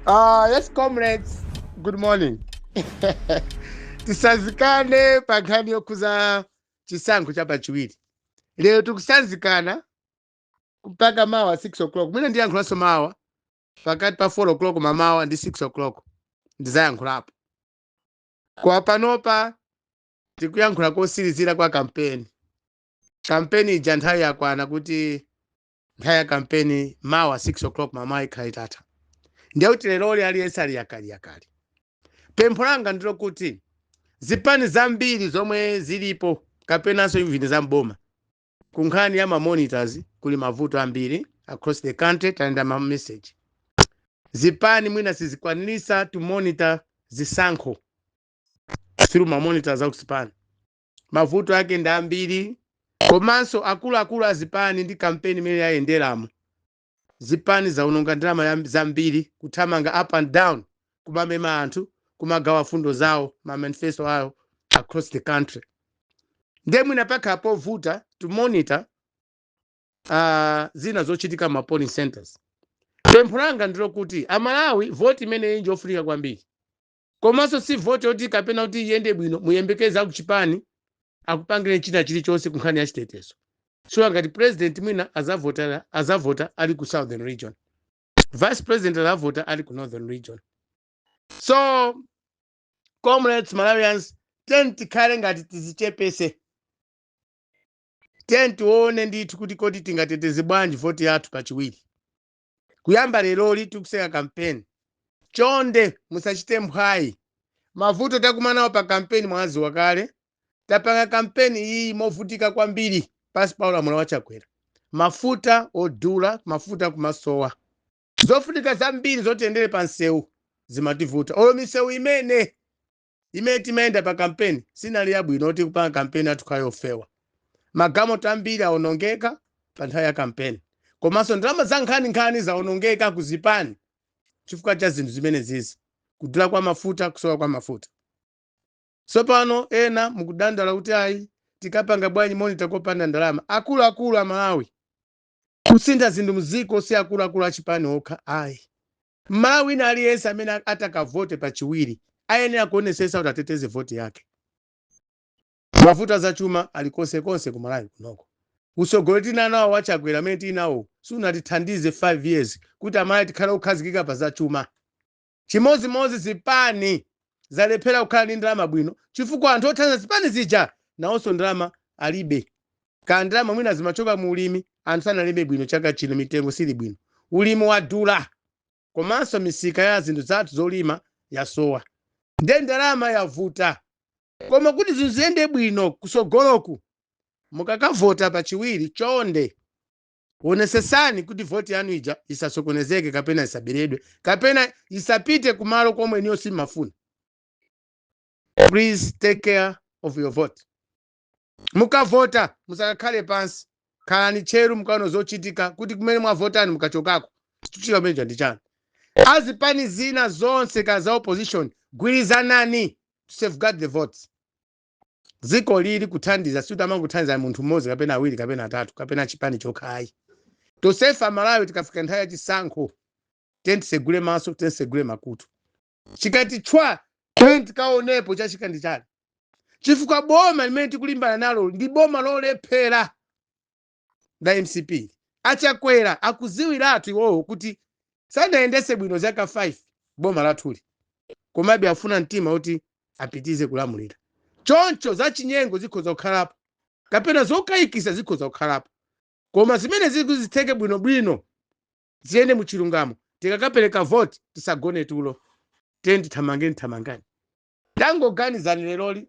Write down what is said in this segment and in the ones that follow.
Yes, comrades, good morning. Tisanzikane pa nkhani yokhuza chisankho cha pachiwiri. Lero tikusanzikana mpaka mawa 6 o'clock. Mwina ndiyankhulanso mawa pakati pa 4 o'clock mamawa ndi 6 o'clock ndizayankhulapo. Kwa panopa tikuyankhula kosirizira kwa kampeni. Kampeni ija nthawi yakwana kuti nthawi ya kampeni mawa 6 o'clock mamawa ikhala itatha. Ndiye kuti leroli aliyense ali yakali yakali. Pempho langa ndilo kuti zipani zambiri zomwe zilipo kapenanso even za mboma, ku nkhani ya ma monitors kuli mavuto ambiri across the country. Tayenda ma message, zipani mwina sizikwanirisa to monitor zisankho through ma monitors akuzipani. Mavuto ake ndi ambiri, komanso akuluakulu azipani ndi kampeni imene yayenderamo, zipani zaononga ndalama zambiri kuthamanga up and down, kumamema anthu, kumagawa fundo zawo, ma manifesto awo across the country. Ndiye mwina pakhala povuta to monitor zina zochitika ma polling centers. Pempho langa ndilo kuti Amalawi, voti imeneyi njofunika kwambiri, komanso si voti yoti kapena kuti iyende bwino muyembekeze akuchipani akupangire china chilichonse ku nkhani ya chitetezo. So ngati president mwina azavota, azavota ali ku Southern Region, vice president azavota ali ku Northern Region. So comrades, Malawians, tiyeni tikhale ngati tizichepese, tiyeni tione ndithu kuti kodi tingateteze bwanji voti yathu pachiwiri. Kuyamba leroli tikuseka kampeni, chonde musachite mphwayi. Mavuto takumanawo pa kampeni mwaziwa kale. Tapanga kampeni iyi movutika kwambiri pasi pa ulamuliro wa Chakwera. Mafuta odula, mafuta kumasowa, zofunika zambiri zotiyendere pa msewu zimativuta. Olo misewu imene timayenda pa kampeni sinali yabwino kuti kupanga kampeni athu khala yofewa. Magalimoto ambiri awonongeka pa nthawi ya kampeni, komanso ndalama za nkhaninkhani zawonongeka kuzipani chifukwa cha zinthu zimene zizi, kudula kwa mafuta, kusowa kwa mafuta. Tsopano ena mukudandaula kuti ayi, tikapanga bwanji monitor kopanda ndalama? Akuluakulu a Malawi, kusintha zinthu mziko si akuluakulu achipani okha ayi. Mmalawi wina aliyense amene atakavote pachiwiri ayenera kuonesesa kuti ateteze voti yake. Mavuto azachuma ali konsekonse ku Malawi kunoko. Usogoleri tinanawo waChakwera amene tinawo sunatithandize 5 years kuti Amalawi tikhale okhazikika pa zachuma. Chimozimozi zipani zalephera kukhala ndi ndalama bwino chifukwa anthu othandiza zipani zija nawonso ndalama alibe. Ka ndalama mwina zimachoka mu ulimi, anthu sanalime bwino chaka chino, mitengo sili bwino, ulimi wadula, komanso misika ya zinthu zathu zolima yasowa, nde ndalama yavuta. Koma kuti zinthu ziyende bwino kusogoloku, mukakavota pachiwiri, chonde onesesani kuti voti yanu ija isasokonezeke kapena isaberedwe kapena isapite kumalo komwe niyo simafuna. Please take care of your vote. Mukavota musakakhale pansi, khalani tcheru mukaona zochitika kuti kumene mwavotani mukachokako chikuchitika kumeneja ndi chani. Azipani zina zonse ka za opposition, gwirizanani to safeguard the votes. Dziko lili kuthandiza sikuti amangothandiza munthu mmodzi kapena awiri kapena atatu kapena chipani chokhayi. Tosefa Malawi, tikafika nthawi ya chisankho, tiyeni tisegule maso, tiyeni tisegule makutu. Chikati chwa, tiyeni tikaonepo chachika ndi chani, chifukwa boma limene tikulimbana nalo ndi boma lolephera la MCP. Achakwera akuziwiratu iwowo kuti sanayendese bwino zaka 5 boma lathuli, komabe afuna mtima kuti apitize kulamulira. Choncho zachinyengo zikhoza kukhalapo kapena zokayikisa zikhoza kukhalapo, koma zimene zili zitheke bwinobwino, ziyende muchilungamo. Tikakapereka vote tisagone tulo, tiyeni tithamangeni, thamangani. Tangoganizani, leroli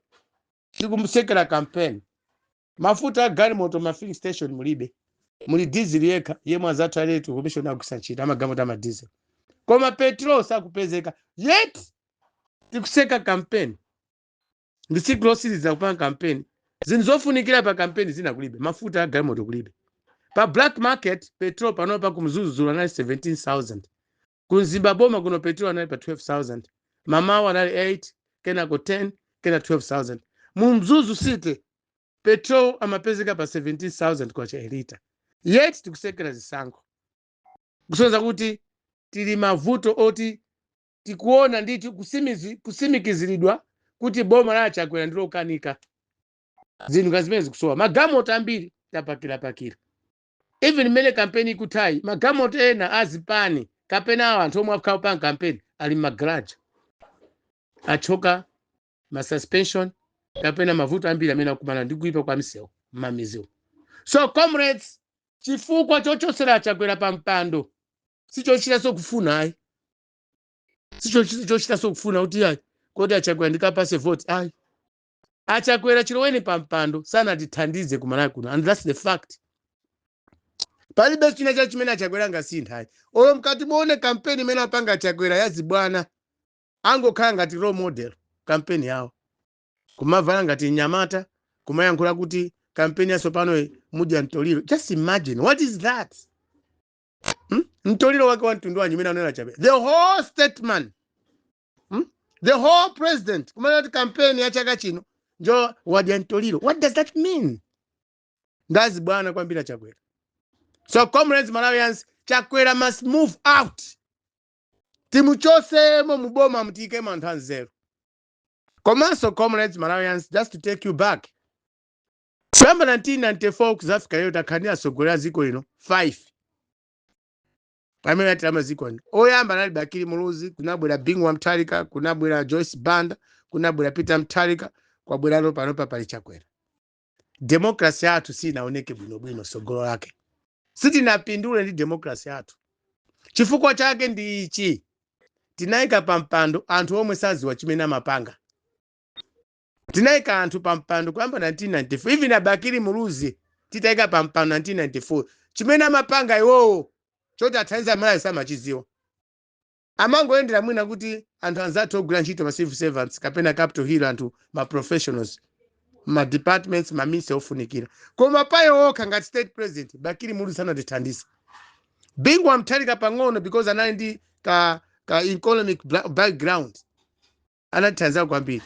tikumsekera campaign, mafuta a galimoto ma filling station mulibe, muli diesel yekha yemwe azathu aletu commission agwisa ntchito amagalimoto ama diesel, koma petrol sakupezeka, yet tikuseka campaign. Ndi tsiku losiriza kupanga campaign, zinthu zofunikira pa campaign zina kulibe, mafuta a galimoto kulibe. Pa black market petrol panopa ku Mzuzu anali 17,000, ku Mzimba boma kuno petrol anali pa 12,000, mamawa anali 8, kenako 10, kena 12,000. Mu Mzuzu city petrol amapezeka pa 17,000 kwacha a lita, yet tikusekera zisankho, kusonyeza kuti tili mavuto oti Tikuona ndithu kusimikiziridwa kuti boma la Chakwera ndilokanika. Zinthu ngati zimene zikusowa. Magalimoto ambiri tapakirapakira. Even mmene kampeni ikuthayi, magalimoto ena azipani kapena awo anthu omwe akukhala kupanga kampeni ali m'magaraja, achoka ma suspension kapena mavuto ambiri amene akumana ndi kuipa kwa misewu m'mamidziwo. So comrades, chifukwa chochotsera Chakwera pa mpando sichochitanso kufuna ayi, sichochitanso kufuna kuti ayi, kodi aChakwera ndikapase vote, ayi. AChakwera chiloweni pa mpando sanatithandize kuMalawi kuno, and that's the fact. Palibe china cha chimene aChakwera angasintha ayi. Olo mkati muone kampeni imene apanga aChakwera yazibwana, angokhala ngati role model. Kampeni yawo kumavala ngati mnyamata, kumayankhula kuti kampeni yatsopano mudya mtoliro. Just imagine, what is that? Mtoliro wake wa mtundu wanji umene anena Chakwera? The whole statement, The whole president kumene kuti kampeni ya chaka chino njo wadya mtoliro. What does that mean? Ndazi bwana kwambiri Chakwera. So comrades, Malawians, Chakwera must move out. Timuchosemo muboma, mutiyikemo anthu anzeru. Komanso comrades, Malawians, just to take you back, kuyamba 1994 kuzafika lero, takhala atsogoleri a dziko lino 5 amene atilama dziko lino. Oyamba anali Bakili Muluzi, kunabwera Bingu wa Mutharika, kunabwera Joyce Banda, kunabwera Peter Mutharika, kwabwerano panopa pali Chakwera. Democracy yathu sinaoneke bwinobwino tsogolo lake. Sitinapindule ndi democracy yathu. Chifukwa chake ndi ichi: tinayika pa mpando anthu omwe saziwa chimene amapanga. Tinayika anthu pa mpando kuyamba 1994. Even aBakili Muluzi titayika pa mpando 1994, chimene amapanga iwowo choti athandize Amalawi samachiziwa. Amangoyendera mwina kuti anthu anzathu ogwira ntchito, ma civil servants kapena Capitol Hill, anthu ma professionals, ma departments, ma ministry ofunikira. Koma paye okha ngati state president, Bakili Muluzi sanatithandize. Bingu wa Mutharika pang'ono, because anali ndi ka economic background, anatithandiza kwambiri.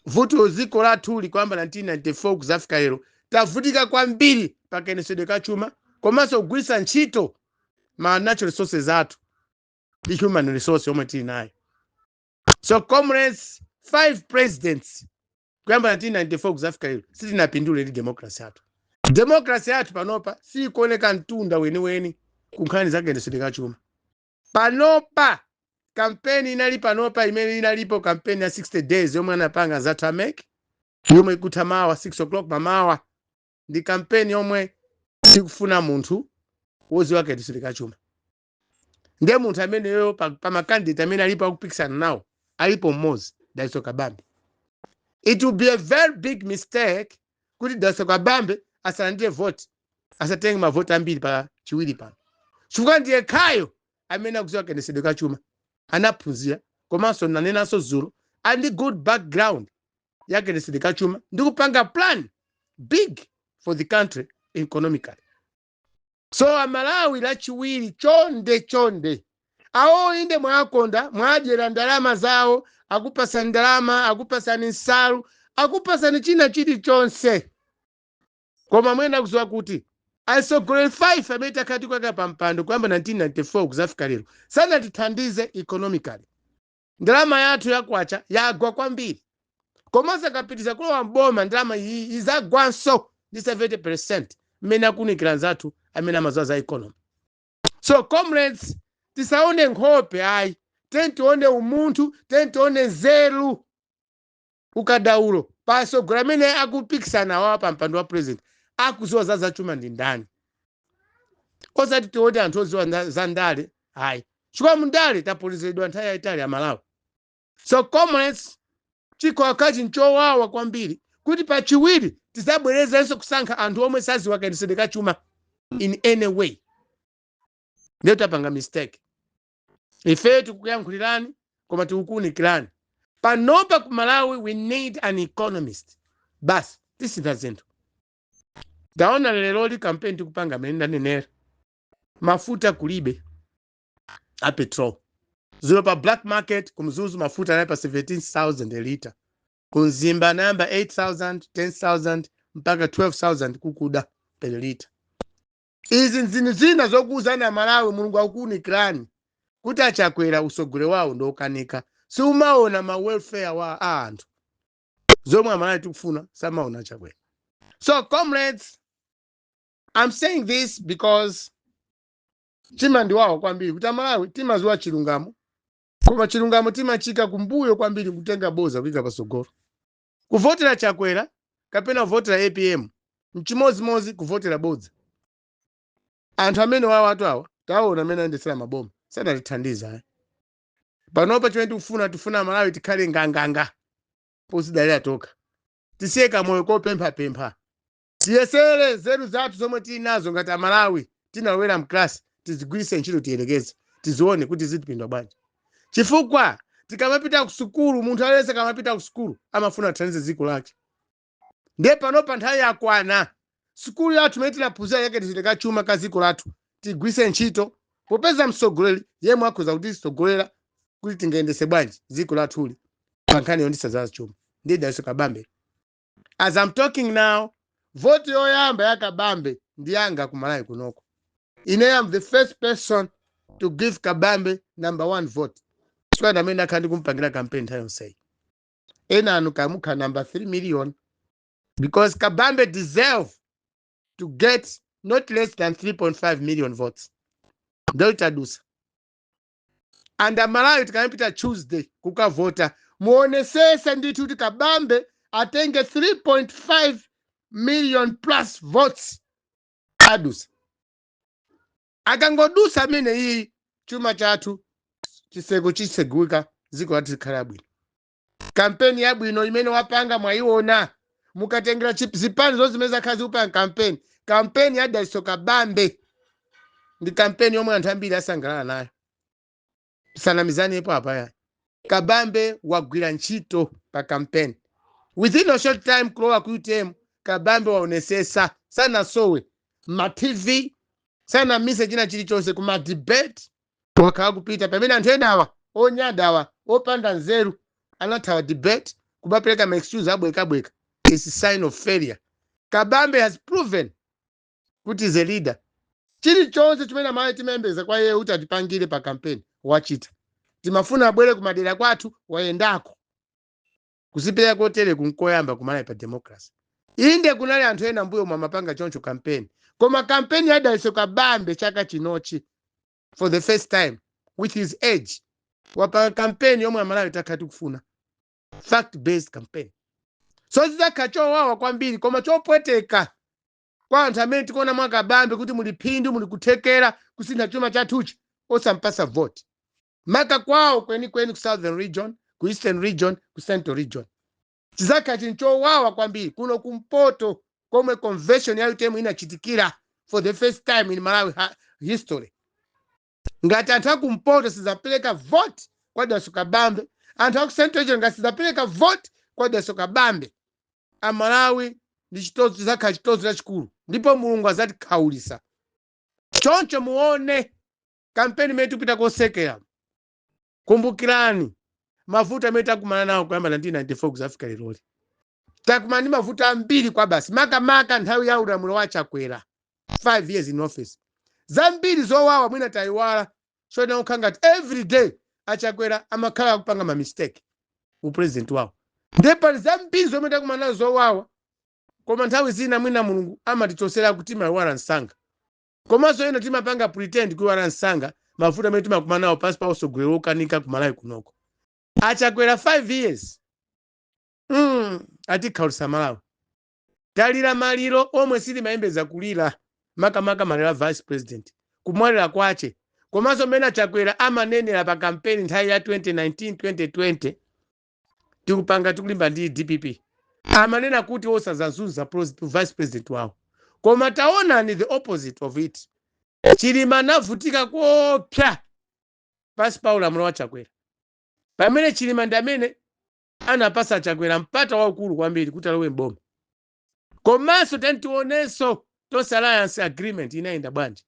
Vuto dziko lathuli kuyamba 1994 kuzafika lero, tavutika kwambiri pakenesedwe kachuma komanso kugwiritsa ntchito ma natural resources athu ndi human resource yomwe tili nayo. So comrades, five presidents kuyamba 1994 kuzafika lero, sitinapindule ndi democracy yathu. Democracy yathu panopa sikuoneka mtunda weniweni ku nkhani zakenesedwe kachuma. Panopa kampeni inali panopa, imene inalipo kampeni ya 60 days yomwe anapanga zathu a MEC, yomwe ikutha mawa 6 o'clock mamawa, ndi kampeni yomwe tikufuna munthu woziwa kayendesedwe kachuma. Ndiye munthu ameneyo pa ma candidate amene alipo akupikisana nawo, alipo mmodzi, Dalitso Kabambe. It will be a very big mistake kuti Dalitso Kabambe asalandire vote, asatenge mavoti ambiri pa chiwiri pano, chifukwa ndiye khayo amene akuziwa kayendesedwe kachuma, anaphunzira, komanso nanenanso dzulo, ali ndi good background ya kayendesedwe kachuma ndi kupanga plan big for the country economically. So Amalawi, lachiwiri chonde chonde, awo inde mwakonda, mwadyera ndalama zawo, akupasani ndalama, akupasani nsalu, akupasani china chilichonse, koma mwena kuziwa kuti atsogoleri 5 amene takhala tikuwayika pa mpando kuyamba 1994 kuzafika lero sanatithandize economically. Ndalama yathu yakwacha yagwa kwambiri, komanso akapitiriza kulowa mboma, ndalama iyi izagwanso ndi 70, mmene akunikira anzathu amene amaziwa za economy. So comrades, tisaone nkhope ayi, tione umunthu, tione nzeru, ukadaulo pasogolo. Amene akupikisana wawa pa mpando wa president akuziwa za zachuma ndi ndani? Osati tione anthu oziwa za ndale ayi, chifukwa mundale tapolizedwa nthawi yayitali Amalawi. So comrades, chikhwakachi nchowawa kwambiri kuti pachiwiri tizabwerezenso kusankha anthu omwe saziwa kayendesedwe kachuma in any way. Ndiye tapanga mistake. Ife tikukuyankhulirani koma tikukuwunikirani. Panopa ku Malawi we need an economist, basi, tisintha zinthu. Taona leroli kampeni tikupanga, amene ndanenera, mafuta kulibe a petrol. Zulo pa black market kuMzuzu mafuta anali pa 17,000 a liter, kuMzimba anayamba 8000, 10,000 mpaka 12,000 kukuda per liter. Izi nzinthu zina zokuuzani Amalawi. Mulungu akukuwunikirani. Kuti achakwera usogole wawo ndokanika, siumaona ma welfare wa a anthu zomwe Amalawi tikufuna, samaona achakwera. So comrades, I'm saying this because chimandiwawa kwambiri kuti Amalawi timaziwa chilungamo, koma chilungamo timachika kumbuyo kwambiri, kutenga boza kuyika pasogolo. Kuvotera Chakwera kapena kuvotera APM mchimozimozi kuvotera bodza. Anthu amene wawo atu awa taona amene ayendetsera maboma sadatithandiza ayi. Panopa chimene tikufuna, tifuna Malawi tikhale nganganga pozidalira tokha, tisiye kamoyo kopemphapempha, tiyesere nzeru zathu zomwe tili nazo ngati Amalawi tinalowera mklasi, tizigwiritse ntchito, tiyelekeze, tizione kuti zitipindwa bwanji. Chifukwa tikamapita ku sukulu, munthu aliyense kamapita ku sukulu amafuna athandize dziko lake. Ndiye panopa nthawi yakwana, sukulu yathu imene tinaphunzira yake tichite kachuma ka dziko lathu tigwiritse ntchito popeza mtsogoleri yemwe akhoza kutisogolera kuti tingayendese bwanji dziko lathuli pa nkhani yondisa za chuma ndiye Dalitso Kabambe. As I'm talking now, voti yoyamba ya Kabambe ndi yanga kumalawi kunoko. Ine am the first person to give Kabambe number one vote, chifukwa amene ndakhala ndikumpangira campaign nthawi yonseyi. Ena anu kamukha number 3 million, because Kabambe deserve to get not less than 3.5 million votes. Ndoitadusa. And Amalawi, tikamapita Tuesday kukavota, muonesese ndithu kuti Kabambe atenge 3.5 million plus votes. Adusa. Akangodusa amene iyi, chuma chathu chiseko chisegulika, dziko lathu likhala bwino. Kampeni yabwino imene wapanga mwayiona. Mukatengera zipani zonse zimene zakhala zikupanga kampeni, kampeni ya Dalitso Kabambe ndi kampeni yomwe anthu ambiri asangalala nayo. Sanamizanepo apa yani. Kabambe wagwira ntchito pa kampeni. Within a short time kulowa ku UTM, Kabambe waonesesa sanasowe ma TV, sanamise china chilichonse, kuma debate wakhala kupita, pamene anthu enawa onyadawa opanda nzeru anathawa debate kumapereka ma excuse abwekabweka. Is a sign of failure. Kabambe has proven kuti is a leader. Chilichonse chimene amayi timayembekeza kwa iye kuti atipangire pa campaign wachita. Timafuna abwere kumadera kwathu, wayendako. Kuzipereka kotere kunkoyamba kumalawi pa democracy. Inde, kunali anthu ena mbuyo mwamapanga choncho campaign, koma campaign ya Dalitso Kabambe chaka chinochi, for the first time with his age, wapanga campaign yomwe Amalawi takhala tikufuna, fact based campaign. So zidzakhala chowawa kwambiri koma chopweteka kwa anthu amene tikuona mwa Kabambe kuti muli phindu, muli kuthekera kusintha chuma chathuchi, osampasa vote, maka kwawo kwenikweni ku Southern Region, ku Eastern Region, ku Central Region. Chizakhala chinthu chowawa kwambiri kuno kumpoto komwe convention ya UTM inachitikira for the first time in Malawi history. Ngati anthu akumpoto sizapereka vote kwa Dalitso Kabambe, anthu aku Central Region ngati sizapereka vote kwa Dalitso Kabambe, Amalawi ndi chitozo, chizakhala chitozo chachikulu ndipo Mulungu azatikhawulisa. Choncho muone kampeni imene tikupita kosekera. Kumbukirani mavuto amene takumana nawo kuyamba 1994 kuzafika leroli. Takumana ndi mavuto ambiri kwa basi, makamaka nthawi ya ulamuliro wa Chakwera, 5 years in office. Zambiri zowawa mwina tayiwala, so kukhala ngati every day achakwera amakhala akupanga ma mistake upresident wawo. Ndiye pali zambiri zomwe takumana nazo zowawa, koma nthawi zina mwina Mulungu amatichosera kuti timayiwala msanga, komanso ena timapanga pretend kuyiwala msanga mavuto amene timakumana nawo pansi pa usogoleri wokanika kumalawi kunoko. Achakwera 5 years atikhaulitsa Malawi. Talira maliro omwe sitimayembeza kulira, makamaka maliro a vice president kumwalira kwache, komanso mmene achakwera amanenera pa kampeni nthawi ya 2019 2020, tikupanga tikulimba ndi DPP, amanena kuti osazazunza vice president wawo. Koma taonani the opposite of it. Chilima anavutika kopsa pansi pa ulamuliro wa Chakwera, pamene Chilima ndi amene anapasa Chakwera mpata waukulu kwambiri kuti alowe mboma. Komanso tantionenso Tonse Alliance agreement inayenda bwanji.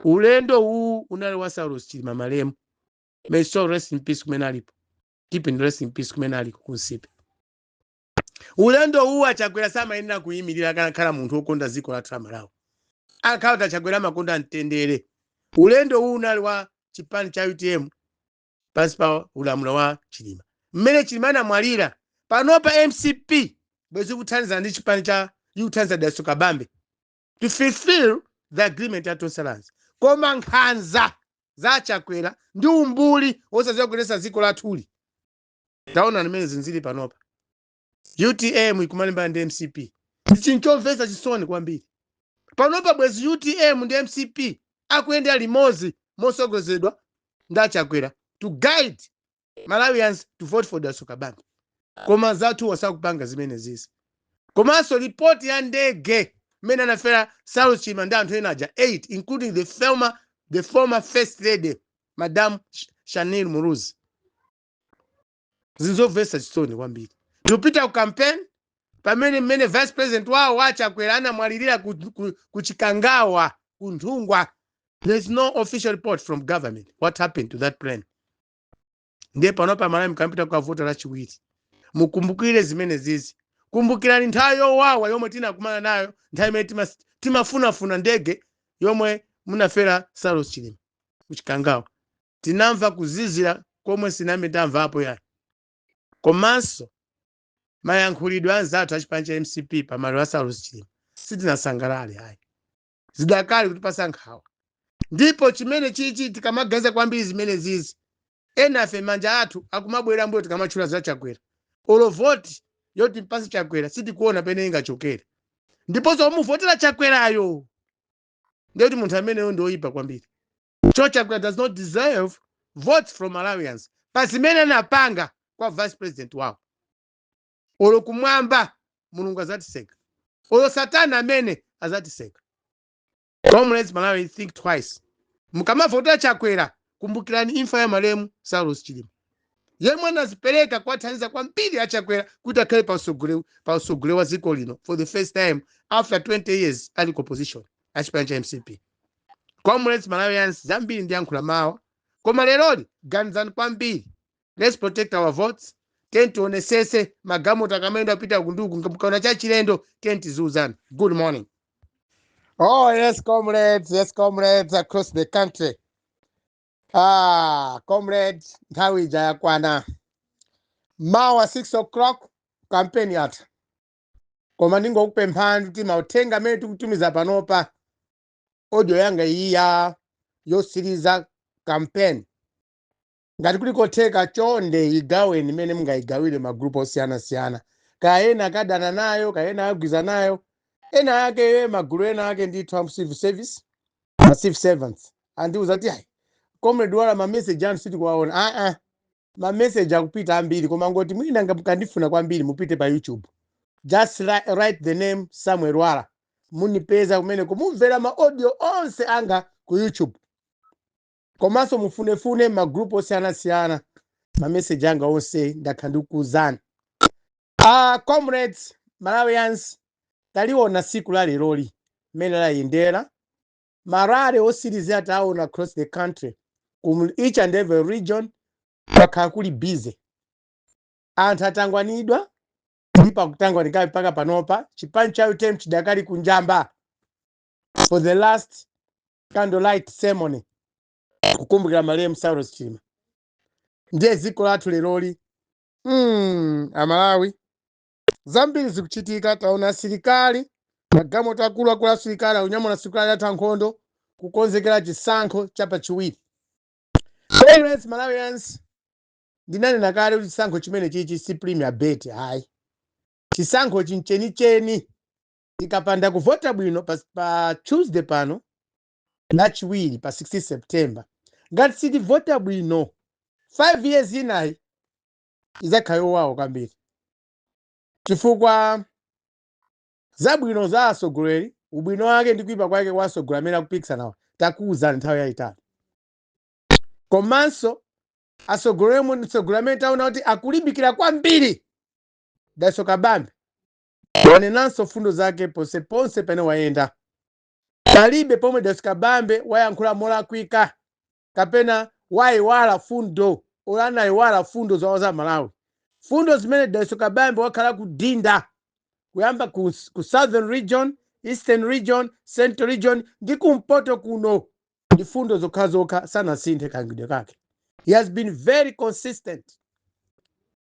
Ulendo uwu unali wa Saulos Chilima malemu, may soul rest in peace kumene alipo, keep in rest in peace kumene aliko kunsipe. Ulendo uwu achakwera samayenera kuyimirira kana khala munthu wokonda dziko lathu la Malawi, akhala kuti achakwera amakonda mtendere. Ulendo uwu unali wa Chipani cha UTM pansi pa ulamuliro wa Chilima, mmene Chilima anamwalira, panopa MCP bwezi kuthandiza ndi chipani cha ikuthandiza Dalitso Kabambe to fulfill the agreement ya Tonse Alliance. Koma nkhanza za Chakwera ndi umbuli wosadziwa kuyendetsa dziko lathuli, taona mmene zinzili panopa. UTM ikumalimbana ndi MCP, ndi chinthu chomvetsa chisoni kwambiri. Panopa bwezi UTM ndi MCP akuyendera limodzi mosogozedwa ndi aChakwera to guide Malawians to vote for Dalitso Kabambe, koma zathu wasakupanga zimene zizi. Komanso ripoti ya ndege mmene anafera Saulos Chilima ndi anthu ena aja 8, including the former First Lady, Madam Shanil Muluzi, zinzomvetsa chisoni kwambiri. Tikupita ku campaign pamene mmene vice president wawo waChakwera anamwalirira ku Chikangawa, ku Nthungwa, there is no official report from government what happened to that plane. Ndiye panopa Malawi, mukapita kukavota lachiwiri, mukumbukire zimene zizi. Kumbukirani nthawi yowawa yomwe tinakumana nayo, nthawi imene timafunafuna ndege yomwe munafera Saulos Chilima kuChikangawa. Tinamva kuzizira komwe sinambe tamvapo yayi. Komanso mayankhulidwe anzathu achipani cha MCP pamaliro a Saulos Chilima, sitinasangalale ayi, zidakali kutipasa nkhawa. Ndipo chimene chichi tikamaganiza kwambiri zimene zizi, enafe manja athu akumabwera mbuyo tikamatchula za Chakwera. Olo voti yoti mpasi Chakwera sitikuona pene ingachokere. Ndiponso omuvotera Chakwerayo, ndiye kuti munthu ameneyo ndi oyipa kwambiri. Cho Chakwera does not deserve votes from Malawians pa zimene anapanga kwa vice president wawo. Olo kumwamba Mulungu azatiseka, olo Satana amene azatiseka. Comrades, Malawi, think twice. Mukamavotera Chakwera, kumbukirani imfa ya malemu Saulos Chilima, yemwe anazipereka kuwathandiza kwambiri aChakwera kuti akhale pa usogolero wa dziko lino for the first time after 20 years ali ku opposition achipani cha MCP. Comrades, Malawians, zambiri ndiyankhula mawa, koma leroli ganizani kwambiri. Let's protect our votes. Tiye tionesese magamoto akamayenda kupita kunduku, mukaona chachilendo tiye tiziuzana. Good morning. Oh, yes, comrades, yes, comrades across the country. Ah, comrades, nthawi ija yakwana. Mawa 6 o'clock campaign yatha. Koma ndingokupemphani kuti mauthenga amene tikutumiza panopa, audio yanga iyi ya yosiriza campaign, ngati kuli kotheka, chonde igaweni imene mungayigawire magrupu osiyanasiyana. Kaya ena akadana nayo, kaya ena agwiza nayo, ena ake magulu ena ake ndithu am civil service, ma civil servants andiuza kuti, "Ayi, Comrade Wala, ma message anu sitikuwaona." Ah ah, ma message akupita ambiri, koma ngoti mwina mukandifuna kwambiri, mupite pa YouTube, just write the name Samuel Wala, munipeza kumene kumumvera ma audio onse anga ku YouTube. Komanso mufunefune magrupu osiyanasiyana, ma message anga onse ndakhala ndikukuuzani. Ah, comrades, Malawians, taliona siku la leroli mmene layendera. Ma rally osirizira taona across the country, ku each and every region kwakhala kuli busy, anthu atangwanidwa ndi pakutangwanikabe mpaka panopa. Chipani cha UTM chidakali kunjamba for the last candlelight ceremony kukumbukira malemu Saulos Chilima. Ndiye dziko lathu leroli, Amalawi, zambiri zikuchitika. Taona asilikali, magalimoto akuluakulu asilikali akunyamula asilikali athu ankhondo kukonzekera chisankho chapachiwiri. Comrades, Malawians, ndinanena kale kuti chisankho chimene chichi si premier bet hayi. Chisankho chinchenicheni, tikapanda kuvota bwino pa Tuesday pano, Lachiwiri pa 16 September, ngati sitivota bwino, 5 years inayi idzakhala yowawa kwambiri, chifukwa zabwino za atsogoleri, ubwino wake ndi kuyipa kwake kwa atsogoleri amene akupikisanawa, takuwuzani nthawi yayitali. Komanso atsogoleri, mtsogoleri amene taona kuti akulimbikira kwambiri, Dalitso Kabambe, wanenanso fundo zake ponseponse pene wayenda. Palibe pomwe Dalitso Kabambe wayankhula molakwika kapena wayiwala fundo, olo anayiwala fundo zawo za Malawi. Fundo zimene Dalitso Kabambe wakhala kudinda kuyamba ku Southern Region, Eastern Region, Central Region ndi kumpoto kuno. Ndi fundo zokhazokha, sanasinthe kangidwe kake. He has been very consistent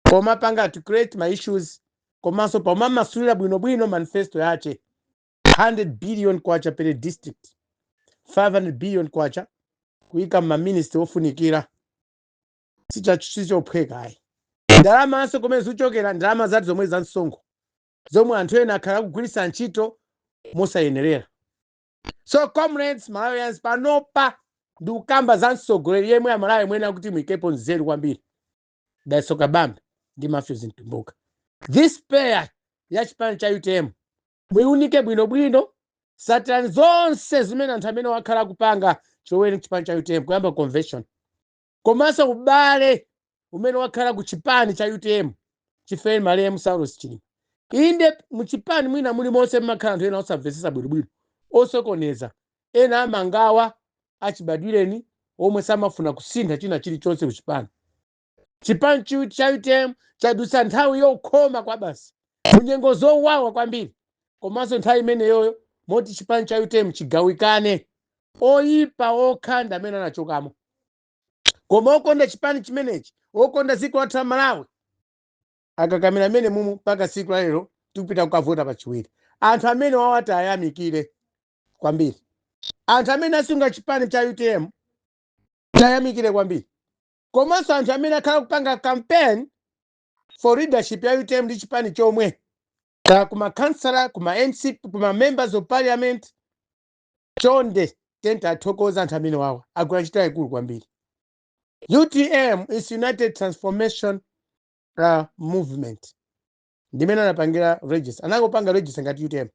pomapanga to create ma issues, komanso pomamasulira bwinobwino manifesto yache: 100 billion kwacha per district, 500 billion kwacha kuyika maministry ofunikira. Sichophweka ayi. Ndalamanso kumene zikuchokera, ndalama zati zomwe za msonkho zomwe anthu ena akhala akugwiritsa ntchito mosayenerera. So comrades, Malawians, panopa ndikukamba za mtsogoleri yemwe Amalawi mwene akuti muikepo nzeru kwambiri, Dalitso Kabambe ndi Matthews Mtumbuka. This pair ya chipani cha UTM muiunike bwinobwino. Satirani zonse zimene anthu amene wakhala akupanga chilowere chipani cha UTM, kuyamba convention, komanso ubale umene wakhala ku chipani cha UTM chifere malemu Saulos Chilima. Inde, muchipani mwina mulimonse mmakhala anthu ena osamvetsetsa bwinobwino, osokoneza, ena amangawa achibadwireni, omwe samafuna kusintha china chilichonse kuchipani. Chipani cha UTM chadutsa nthawi yokhoma kwa basi, munyengo zowawa kwambiri, komanso nthawi imeneyoyo moti chipani cha UTM chigawikane, oyipa okha ndi amene anachokamo, koma okonda chipani chimenechi, okonda dziko lathu la Malawi, akakamira amene mumu mpaka tsiku la lero tikupita kukavota pachiwiri. Anthu amene wawati ayamikire kwambiri, anthu amene asunga chipani cha UTM tayamikire kwambiri, komanso anthu amene akhala kupanga campaign for leadership ya UTM ndi chipani chomwe, ka kuma councillor, kuma MC, kuma members of parliament. Chonde tente athokoza anthu amene wawa agwira ntchito yayikulu kwambiri. UTM is United Transformation Movement, ndimene anapangira register, anangopanga register ngati UTM.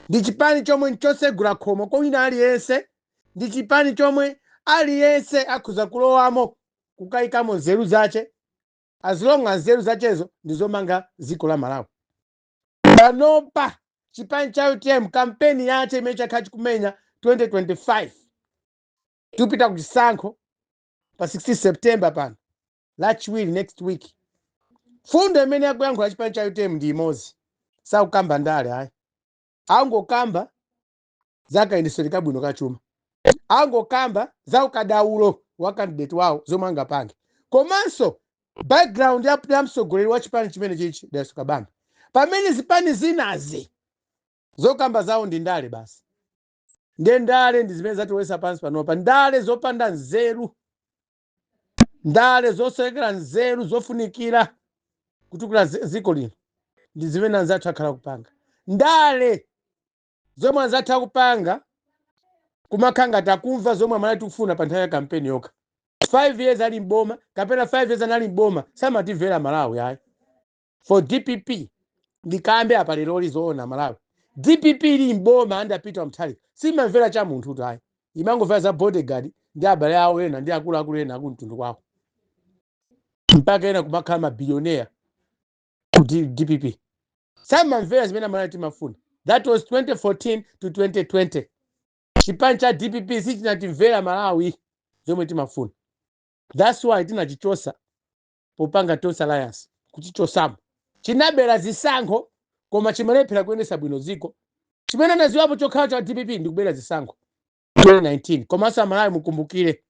Ndi chipani chomwe nchosegula khomo kwa wina aliyense, ndi chipani chomwe aliyense akhoza kulowamo kukayikamo nzeru zache, as long as nzeru zachezo ndi zomanga dziko la Malawi. Panopa chipani cha UTM, kampeni yache imene chakhala chikumenya 2025, tikupita ku chisankho pa 16 September pano, Lachiwiri next week. Fundo imene yakuyankhula chipani cha UTM ndi imodzi. Sakukamba ndale ayi, angokamba za kayendetsedwe kabwino kachuma, angokamba za ukadaulo wa candidate wawo, zomwe angapange, komanso background ya mtsogoleri wa chipani chimene chichi, Dalitso Kabambe. Pamene zipani zinazi zokamba zawo ndi ndale basi. Ndiye ndale ndi zimene zatiwesa pansi panopa, ndale zopanda nzeru, ndale zosowekera nzeru zofunikira kutukula dziko lino, ndi zimene anzathu akhala kupanga. Ndale zomwe anzathu akupanga, kumakhala ngati akumva zomwe amene tikufuna pa nthawi ya kampeni yokha. 5 years ali mboma kapena 5 years anali mboma, samatimvera Malawi ayi. For DPP, ndikambe apa leroli zoona, Malawi, DPP ili mboma under Peter Mutharika simamvera cha munthu kuti ayi, imangomvera za bodyguard ndi abale awo ena ndi akuluakulu ena akumtundu kwawo, mpaka ena kumakhala mabillionaire ku DPP. Samamvera zimene Amalawi timafuna. That was 2014 to 2020. Chipani cha DPP sichinatimvera Malawi zomwe timafuna. That's why tinachichosa popanga Tonse Alliance. Kuchichosamo, chinabera zisankho koma chimalephera kuyendetsa bwino dziko. Chimene anaziwapo chokhala cha DPP ndi kubera zisankho 2019. Komanso Amalawi mukumbukire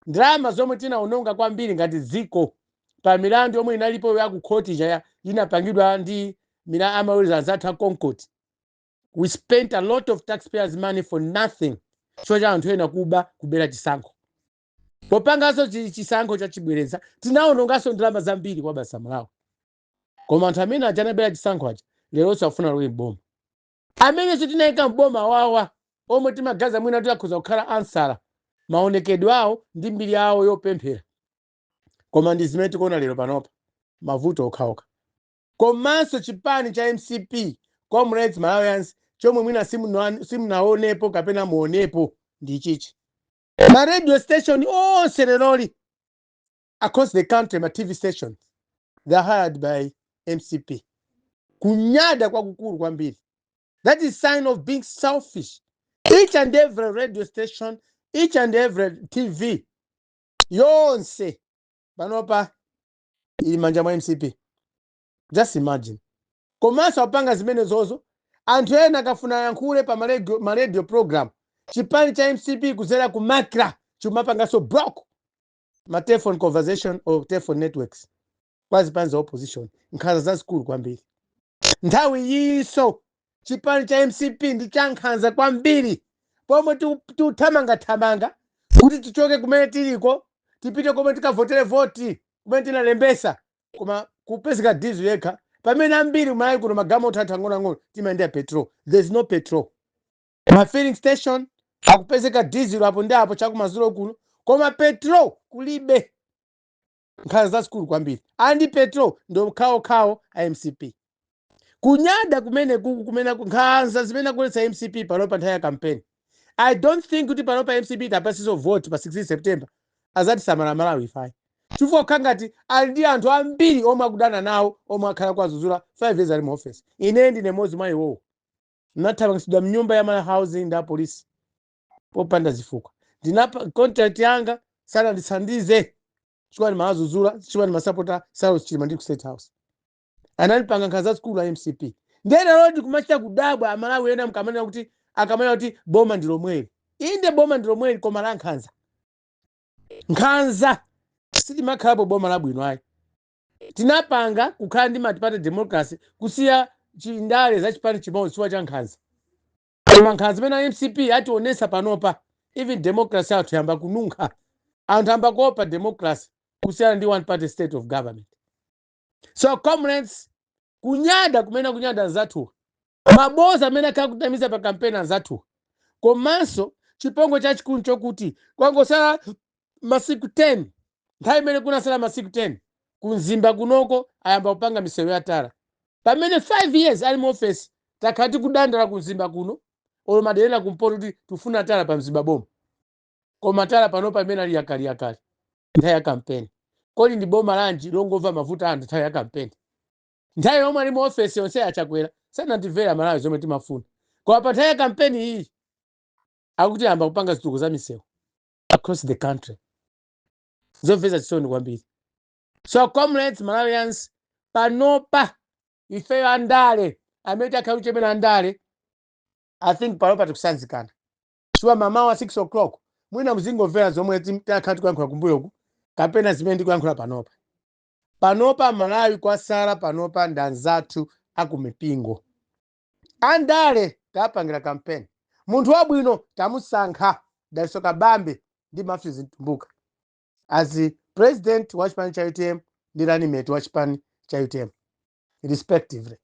ndalama zomwe tinaononga kwambiri ngati dziko pa milandu yomwe inalipo ya ku khoti ija inapangidwa ndi mina amawiriza anzathu a Concord. We spent a lot of taxpayers' money for nothing, chifukwa cha anthu ena kuba, kubera chisankho. Popanganso chisankho chachibwereza tinaononganso ndalama zambiri kwa basa Malawi. Koma anthu amene aja anabera chisankho aja leronso afuna lowe mboma. Amenenso tinayika mboma wawa, omwe timagaza mwina tikakhoza kukhala ansala maonekedwe awo ndi mbiri yawo yopemphera, koma ndi zimene tikuona lero panopa, mavuto okhaokha. Komanso chipani cha MCP, comrades, Malawians, chomwe mwina simunaonepo kapena muonepo ndi chichi: ma radio station onse leroli across the country, ma TV stations, they are hired by MCP. Kunyada kwakukulu kwambiri. That is sign of being selfish. Each and every radio station, each and every TV yonse panopa ili manja mwa MCP. Just imagine. Komanso apanga zimene zozo, anthu ena akafuna ayankhule pa ma radio program, Chipani cha MCP kuzera ku MACRA chimapanganso block ma telephone conversation or telephone networks kwa zipani za opposition. Nkhanza zazikulu kwambiri. Nthawi iyinso chipani cha MCP ndi cha nkhanza kwambiri. Pomwe tikuthamangathamanga kuti tichoke kumene tiliko, tipite komwe tikavotere voti kumene tinalembesa, koma kupezeka diesel yekha, pamene ambiri kuMalawi kuno magalimoto athu ang'onoang'ono timayendera petrol. There's no petrol. Ma filling station akupezeka diesel apo ndi apo chakumadzulo kuno, koma petrol kulibe. Nkhanza zazikulu kwambiri. And petrol ndo khawokhawo a MCP. Kunyada kumene kuku kumene nkhanza zimene akuletsa MCP panopa nthawi ya campaign, I don't think kuti panopa MCP tapasiso vote pa 16 September azati samala Malawi ifai, chifukwa kukhala ngati ali ndi anthu ambiri omwe akudana nawo, omwe akhala kuwazuzula 5 years ali mu office. Ine ndine mmodzi mwa iwowo. Nathamangitsidwa mnyumba ya Malawi Housing ndi apolisi popanda zifukwa. Ndinapa contract yanga sanandithandize chifukwa ndimawazuzula, chifukwa ndimasapota Saulos Chilima ndi ku State House. Anandipanga nkhanza zazikulu a MCP. Ndiye lero ndikumachita kudabwa Amalawi ena mkamanena kuti, akamanena kuti boma ndi lomweli. Inde, boma ndi lomweli, koma la nkhanza. Nkhanza sitimakhalapo boma labwino ayi. Tinapanga kukhala ndi multi-party democracy, kusiya chindale za chipani chimodzi chifukwa cha nkhanza. Koma nkhanza zimene MCP ationesa panopa, even democracy athu yamba kununkha. Anthu amba kuopa democracy kusiyana ndi one party state of government. So comrades, kunyada kumene kunyada anzathuwa, maboza amene akhala kutamiza pa kampeni anzathuwa, komanso chipongwe chachikulu chokuti kwangosala masiku 10, nthawi imene kunasala masiku 10, kuMzimba kunoko ayamba kupanga misewu ya tara, pamene 5 years ali mu office takhala tikudandala kuMzimba kuno olo madera kumpoto kuti tifuna tara pa Mzimba boma, koma tara panopa imene ali yakali yakali nthawi ya kampeni. Kodi ndi boma lanji longomva mavuto anthu nthawi ya kampeni? Nthawi yomwe ali mu ofesi yonse aChakwera sanatimvera Malawi zomwe timafuna, koma pa nthawi ya kampeni iyi akuti ayamba kupanga zitukuko za misewu across the country. Zomvetsa chisoni kwambiri. So comrades, Malawians, panopa ifeyo andale amene takhala kuchemera andale, I think panopa tikusanzikana, chifukwa mamawa 6 o'clock mwina muzingomvera zomwe takhala tikuyankhula kumbuyoku kapena zimene ndikuyankhula panopa. Panopa Malawi kwasala panopa ndi anzathu akumipingo. Andale tapangira campaign, munthu wabwino tamusankha, Dalitso Kabambe ndi Matthews Mtumbuka as president wa chipani cha UTM ndi running mate wa chipani cha UTM respectively.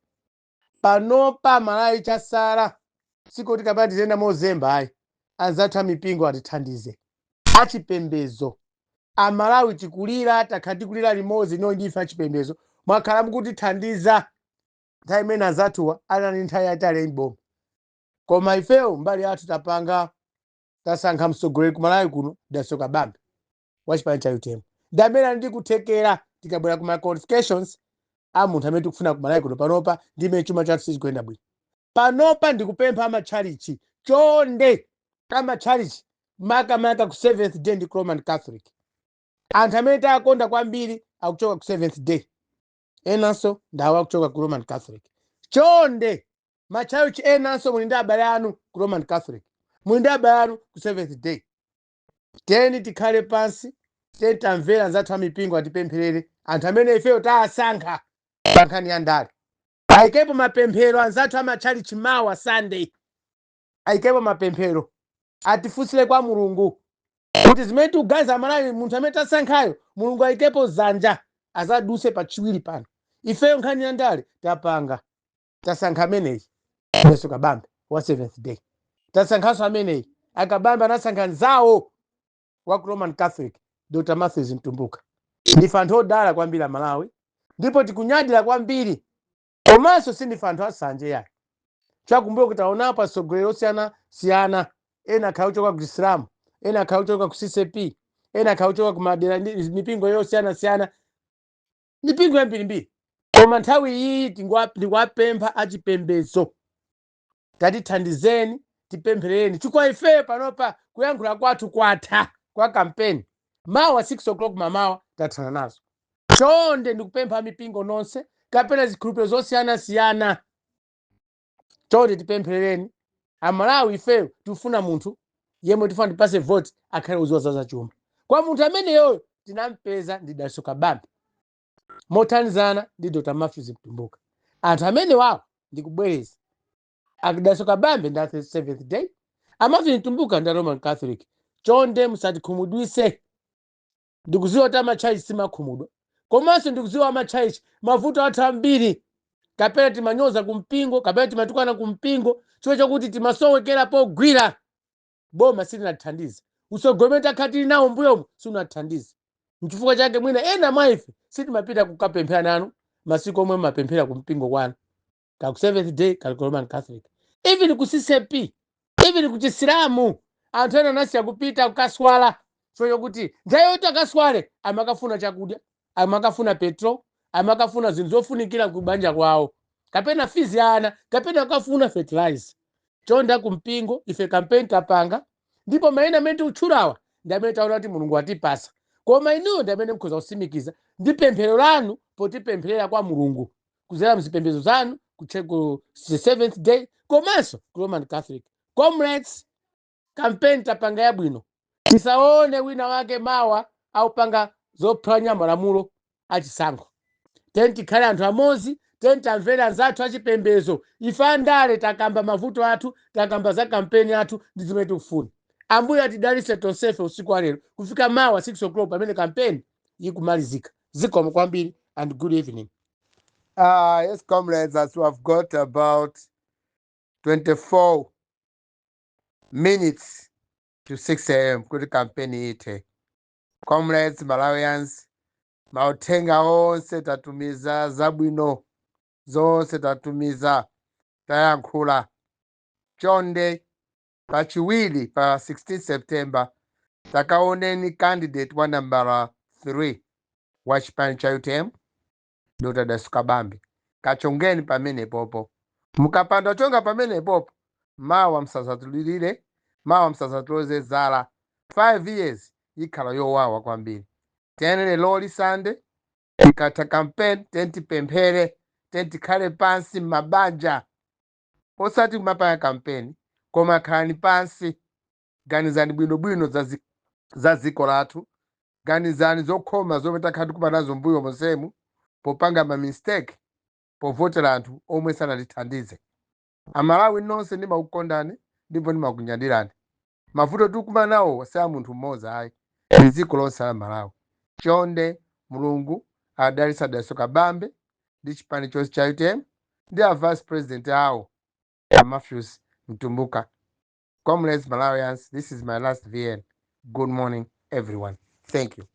Panopa Malawi chasala sikuti kapena tiziyenda mozemba ayi. Anzathu amipingo atithandize, achipembezo. Amalawi tikulira, takhala tikulira limodzi no ndife achipembezo. Mwakhala mukutithandiza nthawi imene anzathuwa anali nthawi yatali mboma, koma ifeyo mbali yathu tapanga, tasankha mtsogoleri kuMalawi kuno, Dalitso Kabambe wa chipani cha UTM, ndi amene ali ndi kuthekera. Tikabwera kuma qualifications a munthu amene tikufuna kuMalawi kuno panopa, ndi imene chuma chathu sichikuyenda bwino panopa, ndikupempha amatchalichi, chonde amatchalichi, makamaka ku Seventh Day ndi Roman Catholic. Anthu amene takonda kwambiri akuchoka ku Seventh Day, enanso ndawo akuchoka ku Roman Catholic. Chonde matchalichi enanso, muli ndi abale anu ku Roman Catholic, muli ndi abale anu ku Seventh Day, teni tikhale pansi, teni tamvera anzathu amipingo atipempherere anthu amene ifeyo tasankha pa nkhani ya ndale. Ayikepo mapemphero anzathu amatchalichi mawa Sunday, ayikepo mapemphero, atifunsire kwa Mulungu kuti zimene tikuganiza Malawi, munthu amene tasankhayo Mulungu ayikepo zanja azaduse pachiwiri pano. Ifeyo nkhani ya ndale tapanga, tasankha ameneyi, Yesu Kabambe wa Seventh Day. Tasankhanso ameneyi, aKabambe anasankha nzawo wa ku Roman Catholic, Dr Matthews Mtumbuka. Ndife anthu odala kwambiri Amalawi, ndipo tikunyadira kwambiri. Komanso sindife anthu asanje yayi. Chakumbuyo kuti taonapo atsogoleri osiyana siyana, ena akhala kuchoka ku Isilamu, ena akhala kuchoka ku CCP, ena akhala kuchoka ku madera ndi mipingo yosiyana siyana, mipingo yambirimbiri. Koma nthawi iyi ndikuwapempha achipembedzo, tatithandizeni, tipempherereni, chifukwa ifeyo panopa kuyankhula kwathu kwatha kwa kampeni. Mawa 6 o'clock mamawa tathana nazo. Chonde ndikupempha mipingo nonse kapena zikhulupiriro zosiyanasiyana, chonde tipempherereni Amalawi. Ifeyo tikufuna munthu Yemwe tifuna tipase vote akhale uziwa za zachuma. Kwa munthu ameneyoyo tinampeza ndi Dalitso Kabambe mothandizana ndi Dr Matthews Mtumbuka. Anthu amene wawo, ndikubwereza, a Dalitso Kabambe ndi a Seventh Day, a Matthews Mtumbuka ndi a Roman Catholic. Chonde musatikhumudwise. Ndikuziwa kuti amatchalichi simakhumudwa, komanso ndikuziwa amatchalichi mavuto athu ambiri kapena timanyoza kumpingo kapena timatukwana kumpingo chifukwa chakuti timasowekera pogwira. Boma silinatithandize, usogolero takhala tili nawo mbuyomu sunatithandize. Nchifukwa chake mwina ena mwa ife sitimapita kukapemphera nanu masiku omwe mumapemphera kumpingo kwanu, ka ku Seventh Day, kali ku Roman Catholic, even ku CCAP, even ku Chisilamu. Anthu ena anasiya kupita kukaswala chifukwa chokuti nthawi yoti akaswale amakafuna chakudya, amakafuna petrol, amakafuna zinthu zofunikira ku banja kwawo, kapena fees ya ana, kapena akafuna fertilizer. Chonde kumpingo, ife kampeni tapanga ndipo mayina amene tikutchulawa ndi amene taona kuti Mulungu atipasa, koma inuyo ndi amene mukhoza kusimikiza ndi pemphero lanu potipempherera kwa Mulungu kuzera mzipembedzo zanu ku Seventh Day komanso ku Roman Catholic. Comrades, kampeni tapanga yabwino. Tisaone wina wake mawa aupanga zophwanya malamulo achisankho. Teni tikhale anthu amodzi, teni tamvere anzathu achipembedzo. Ife andale takamba mavuto athu, takamba za kampeni yathu ndi zimene tikufuna. Ambuye atidalitse tonsefe usiku wa lero kufika mawa 6 o'clock pamene kampeni ikumalizika. Zikomo kwambiri and good evening. Yes, comrades, as we have got about 24 minutes to 6 a.m. kuti campaign ithe. Comrades, Malawians, mauthenga onse tatumiza, zabwino zonse tatumiza, tayankhula. Chonde, pachiwiri pa 16 September takaoneni candidate wa nambala 3 wa chipani cha UTM, Dr Dalitso Kabambe. Kachongeni pamene popo. Mukapanda chonga pamene popo, mawa msazatulirire, mawa msazatiloze zala. 5 years ikhala yowawa kwambiri. Tiyeni lero Sande ikatha campaign, tiyeni tipemphere, tiyeni tikhale pansi m'mabanja, osati kumapanga campaign, koma khalani pansi, ganizani bwinobwino za dziko lathu, ganizani zokhoma zomwe takhala tikumana nazo mbuyo monsemu popanga ma mistake povotera anthu omwe sanatithandize. Amalawi nonse, ndimakukondani ndipo ndimakunyadirani. Mavuto tikukumana nawo si a munthu mmodzi ayi, ndi dziko lonse la Malawi. Chonde, Mulungu adalitsa Dalitso Kabambe ndi chipani chonse cha UTM ndi a vice president awo, a Matthews Mtumbuka. Comrades, Malawians, this is my last VN. Good morning, everyone. Thank you.